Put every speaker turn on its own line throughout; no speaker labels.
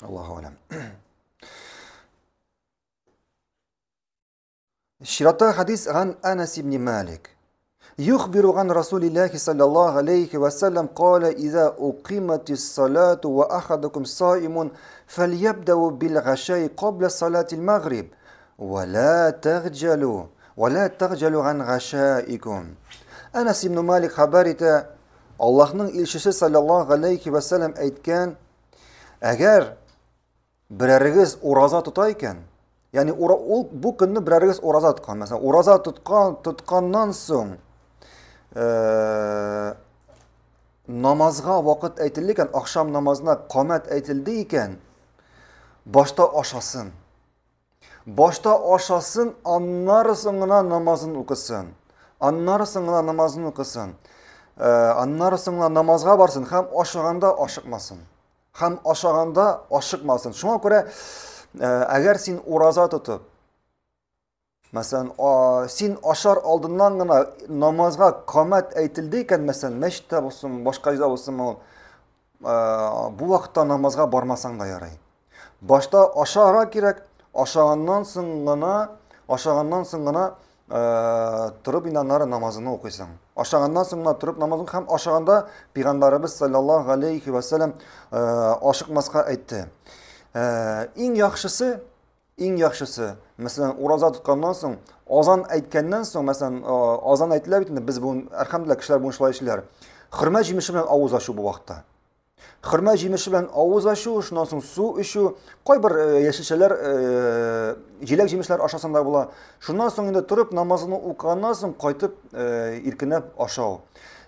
Аллаһу алям. Чиратта хадис ган Анас ибн Малик. يخبر عن رسول الله صلى الله عليه وسلم قال إذا أقيمت الصلاة وأحدكم صائم فليبدأ بالعشاء قبل صلاة المغرب ولا تخجلوا ولا تخجلوا عن عشائكم. Әнәс ибн Малик хәбәр итә, Аллаһның илчесе саллаллаһу алейхи ва сәлләм әйткән, әгәр берәрегез ураза тота икән, ягъни ул бу көнне берәрегез ураза тоткан, мәсәлән, ураза тоткан, тотканнан соң э, намазга вакыт әйтелде икән, ахшам намазына камәт әйтелде икән, башта ашасын. Башта ашасын, аннары соң гына намазын укысын. Аннары соң гына намазын укысын. Э, аннары соң гына намазга барсын һәм ашаганда ашыкмасын. Һәм ашаганда ашыкмасын. Шуңа күрә, э, әгәр син ураза тотып, мәсәлән, син ашар алдыннан гына намазга камәт әйтелде икән, мәсәлән, мәчеттә булсын, башка җирдә булсын, ул э, бу вакытта намазга бармасаң да ярый. Башта ашарга кирәк, ашаганнан соң гына, ашаганнан соң гына э, торып инде аннары намазыңны укыйсың. Ашаганнан соң гына торып намазын һәм ашаганда пәйгамбәребез саллаллаһу алейхи ва саллям э, ашыкмаска әйтте. Э, иң яхшысы, иң яхшысы, мәсәлән, ураза тотканнан соң, азан әйткәннән соң, мәсәлән, азан әйтелә бит инде, без бүген, әлхәмдүлилләһ, кешеләр бүген шулай эшлиләр. Хөрмә җимеше белән авыз ачу бу вакытта. Хөрмә җимеше белән авыз ачу, шуннан соң су эчү, кайбер э, яшелчәләр, э, җиләк җимешләр ашасаң да була. Шуннан соң инде торып намазны укыганнан соң кайтып э, иркенләп ашау.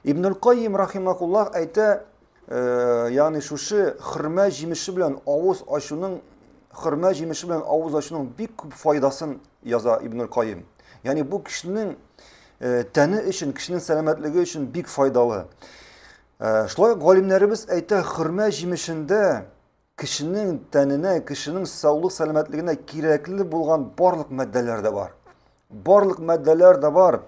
Ибнул Кайим рахимахуллах әйтә, ягъни шушы хөрмә җимеше белән авыз ачуның хөрмә җимеше белән авыз ачуның бик күп файдасын яза Ибнул Кайим. Ягъни бу кешенең тәне өчен, кешенең сәламәтлеге өчен бик файдалы. Э, шулай ук галимнәребез әйтә, хөрмә җимешендә кешенең тәненә, кешенең саулык сәламәтлегенә кирәкле булган барлык матдәләр дә бар. Барлык матдәләр дә бар.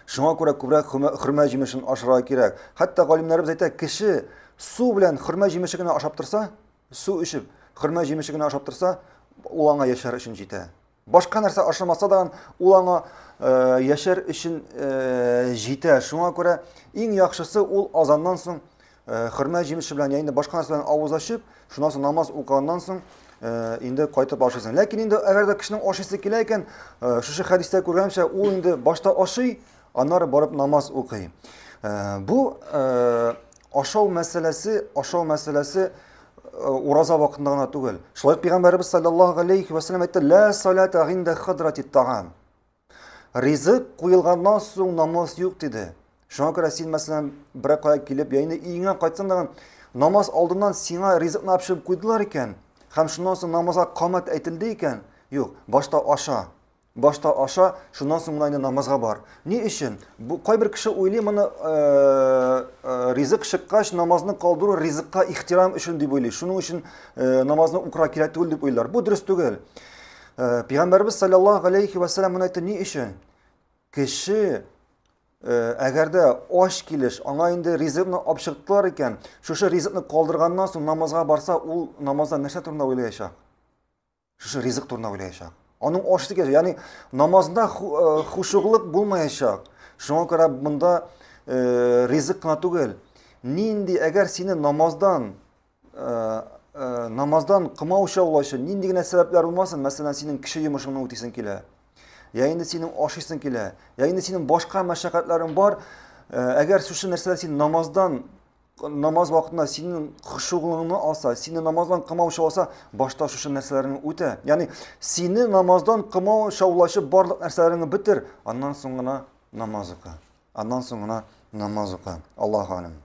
Шуңа күрә күбрәк хөрмә җимешен ашарга кирәк. Хәтта галимнәребез әйтә, кеше су белән хөрмә җимеше генә ашап торса, су эчеп, хөрмә җимеше генә ашап торса, ул аңа яшәр өчен җитә. Башка нәрсә ашамаса да, ул аңа э, яшәр өчен э, җитә. Шуңа күрә иң яхшысы ул азаннан соң э, хөрмә җимеше белән, я инде башка нәрсә белән авыз ачып, шуннан соң намаз укыганнан соң инде кайтып ашыйсың. Ләкин инде әгәр дә кешенең ашыйсы килә икән, шушы хәдистә күргәнчә, ул инде башта ашый, аннары барып намаз укый. Бу ашау мәсьәләсе, ашау мәсьәләсе Э, ураза вакытында гына түгел. Шулай ук пәйгамбәребез саллаллаһу алейхи ва саллям әйтте: "Ла салата гинда хадрати таам". Ризык куелганнан соң намаз юк диде. Шуңа күрә син, мәсәлән, берәр кая килеп, я инде өеңә кайтсаң да, намаз алдыннан сиңа ризыкны алып чыгып куйдылар икән, һәм шуннан соң намазга камәт әйтелде икән, юк, башта аша. Башта аша, шуннан соң гына инде намазга бар. Ни өчен? Бу кайбер кеше уйлый моны э, э, ризык чыккач намазны калдыру ризыкка ихтирам өчен дип уйлый. Шуның өчен э, намазны укырга кирәк түгел дип уйлар. Бу дөрес түгел. Э, Пәйгамбәрбез саллаллаһу алейхи ва саллям моны әйтте ни өчен? Кеше э, әгәр дә ач килеш, аңа инде ризыкны алып чыктылар икән, шушы ризыкны калдырганнан соң намазга барса, ул намазда нәрсә турында уйлаячак? Шушы ризык турында уйлаячак. Аның ашысы киләчәк. Ягъни намазында э, хушуглык булмаячак. Шуңа күрә монда э, ризык кына түгел. Нинди әгәр сине намаздан э, э, намаздан кымаучаулаучы нинди генә сәбәпләр булмасын, мәсәлән, синең кеше йомышыңны үтисең килә. Я инде синең ашыйсың килә, я инде синең башка мәшәкатьләрең бар. Э, әгәр шушы нәрсәләр син намаздан намаз вакытында синең хошугыңны алса, сине намаздан кымаучы алса, башта шушы нәрсәләрне үтә. Ягъни сине намаздан кымау шаулашы барлык нәрсәләреңне бетер, аннан соң гына намаз укы. Аннан соң гына намаз укы. Аллаһу алем.